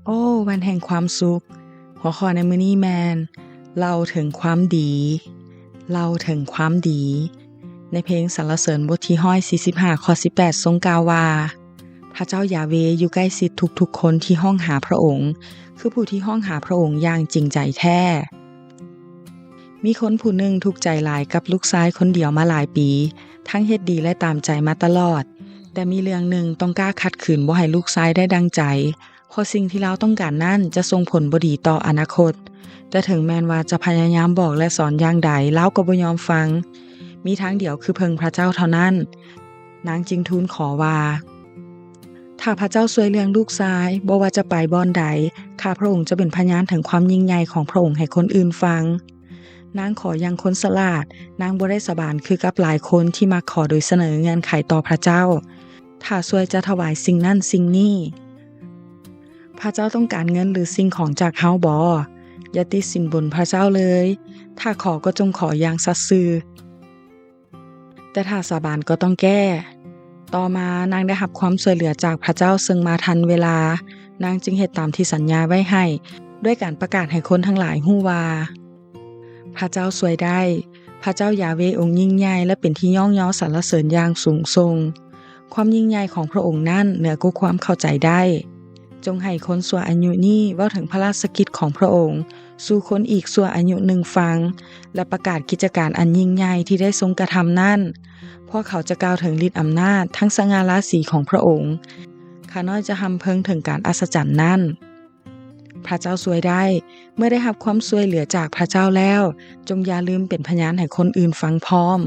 ໂອ້ ວັນແຫ່ງຄວາມສຸກ. ຫົວຂໍ້ໃນມື້ນີ້ແມ່ນ ເລົ່າເຖິງຄວາມດີ, ເລົ່າເຖິງຄວາມດີ. ໃນເພງສັນລະເສີນບົດທີຮ້ອຍສີ່ສິບຫ້າ ຂໍ້ສິບແປດ ຊົງກ່າວວ່າ, ພະເຈົ້າຢາເວຢູ່ໃກ້ຊິດທຸກໆຄົນທີ່ຮ້ອງຫາພະອົງ, ຄືຜູ້ທີ່ຮ້ອງຫາພະອົງຢ່າງຈິງໃຈແທ້. ມີຄົນຜູ້ໜຶ່ງທຸກໃຈຫຼາຍກັບລູກຊາຍຄົນດຽວມາຫຼາຍປີ, ທັງເຮັດດີ ແລະ ຕາມໃຈມາຕະຫຼອດ. ແຕ່ມີເລື່ອງໜຶ່ງຕ້ອງກ້າຂັດຂືນບໍ່ໃຫ້ລູກຊາຍໄດ້ດັ່ງໃຈ, ເພາະສິ່ງທີ່ລາວຕ້ອງການນັ້ນຈະສົ່ງຜົນບໍ່ດີຕໍ່ອະນາຄົດ. ແຕ່ເຖິງແມ່ນວ່າຈະພະຍາຍາມບອກ ແລະ ສອນຢ່າງໃດ, ລາວກໍບໍ່ຍອມຟັງ. ມີທາງດຽວຄືເພິ່ງພະເຈົ້າເທົ່ານັ້ນ. ນາງຈຶ່ງທູນຂໍວ່າ, ຖ້າພະເຈົ້າຊ່ວຍເລື່ອງລູກຊາຍ, ບໍ່ວ່າຈະໄປບ່ອນໃດ, ຂ້າພະອົງຈະເປັນພະຍານເຖິງຄວາມຍິ່ງໃຫຍ່ຂອງພະອົງໃຫ້ຄົນອື່ນຟັງ. ນາງຂໍຢ່າງຄົນສະຫຼາດ, ນາງບໍ່ໄດ້ສາບານຄືກັບຫຼາຍຄົນທີ່ມັກຂໍໂດຍສະເໜີເງື່ອນໄຂຕໍ່ພະເຈົ້າ, ຖ້າຊ່ວຍຈະຖວາຍສິ່ງນັ້ນສິ່ງນີ້. ພະເຈົ້າຕ້ອງການເງິນ ຫຼື ສິ່ງຂອງຈາກເຮົາບໍ? ຢ່າຕິດສິນບົນພະເຈົ້າເລີຍ, ຖ້າຂໍກໍຈົ່ງຂໍຢ່າງສັດຊື່. ແຕ່ຖ້າສາບານກໍຕ້ອງແກ້. ຕໍ່ມານາງໄດ້ຮັບຄວາມຊ່ວຍເຫຼືອຈາກພະເຈົ້າເຊິ່ງມາທັນເວລາ. ນາງຈຶ່ງເຮັດຕາມທີ່ສັນຍາໄວ້ໃຫ້ ດ້ວຍການປະກາດໃຫ້ຄົນທັງຫຼາຍຮູ້ວ່າ ພະເຈົ້າຊ່ວຍໄດ້. ພະເຈົ້າຢາເວອົງຍິ່ງໃຫຍ່ ແລະ ເປັນທີ່ຍ້ອງຍໍສັນລະເສີນຢ່າງສູງສົ່ງ. ຄວາມຍິ່ງໃຫຍ່ຂອງພະອົງນັ້ນເໜືອກວ່າຄວາມເຂົ້າໃຈໄດ້. ຈົ່ງໃຫ້ຄົນຊົ່ວອາຍຸນີ້ເວົ້າເຖິງພະລາຊະກິດຂອງພະອົງ ສູ່ຄົນອີກຊົ່ວອາຍຸໜຶ່ງຟັງ ແລະ ປະກາດກິດຈະການອັນຍິ່ງໃຫຍ່ທີ່ໄດ້ຊົງກະທຳນັ້ນ. ພວກເຂົາຈະກ່າວເຖິງລິດອຳນາດທັງສະຫງ່າລາສີຂອງພະອົງ. ຂ້ານ້ອຍຈະຮຳເພິງເຖິງການອັດສະຈັນນັ້ນ. ພະເຈົ້າຊ່ວຍໄດ້. ເມື່ອໄດ້ຮັບຄວາມຊ່ວຍເຫຼືອຈາກພະເຈົ້າແລ້ວ, ຈົ່ງຢ່າລືມເປັນພະຍານໃຫ້ຄົນອື່ນຟັງພ້ອມ.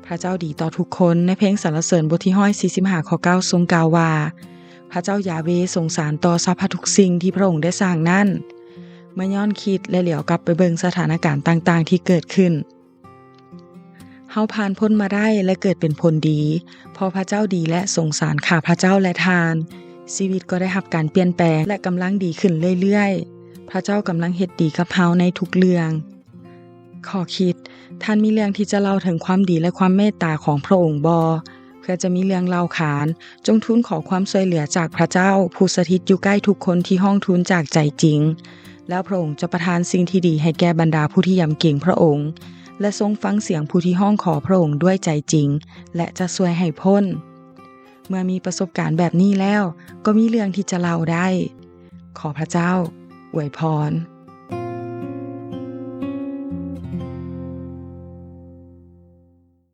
ພະເຈົ້າດີຕໍ່ທຸກຄົນ. ໃນເພງສັນລະເສີນບົດທີຮ້ອຍສີ່ສິບຫ້າ ຂໍ້ເກົ້າ ຊົງກ່າວວ່າ, ພະເຈົ້າຢາເວສົງສານຕໍ່ສັບພະທຸກສິ່ງທີ່ພະອົງໄດ້ສ້າງນັ້ນ. ເມື່ອຍ້ອນຄິດ ແລະ ຫຼຽວກັບໄປເບິ່ງສະຖານະການຕ່າງໆທີ່ເກີດຂຶ້ນ, ເຮົາຜ່ານພົ້ນມາໄດ້ ແລະ ເກີດເປັນຜົນດີ, ເພາະພະເຈົ້າດີ ແລະ ສົງສານຂ້າພະເຈົ້າ ແລະ ທ່ານ. ຊີວິດກໍໄດ້ຮັບການປ່ຽນແປງ ແລະ ກຳລັງດີຂຶ້ນເລື້ອຍໆ. ພະເຈົ້າກຳລັງເຮັດດີກັບເຮົາໃນທຸກເລື່ອງ. ຂໍ້ຄິດ, ທ່ານມີເລື່ອງທີ່ຈະເລົ່າເຖິງຄວາມດີ ແລະ ຄວາມເມດຕາຂອງພະອົງບໍ? ເພື່ອຈະມີເລື່ອງເລົ່າຂານ, ຈົ່ງທູນຂໍຄວາມຊ່ວຍເຫຼືອຈາກພະເຈົ້າ ຜູ້ສະຖິດຢູ່ໃກ້ທຸກຄົນທີ່ຮ້ອງທູນຈາກໃຈຈິງ, ແລ້ວພະອົງຈະປະທານສິ່ງທີ່ດີໃຫ້ແກ່ບັນດາຜູ້ທີ່ຢຳເກງພະອົງ ແລະ ຊົງຟັງສຽງຜູ້ທີ່ຮ້ອງຂໍພະອົງດ້ວຍໃຈຈິງ ແລະ ຈະຊ່ວຍໃຫ້ພົ້ນ. ເມື່ອມີປະສົບການແບບນີ້ແລ້ວ, ກໍມີເລື່ອງທີ່ຈະເລົ່າໄດ້. ຂໍພະເຈົ້າອວຍພອນ.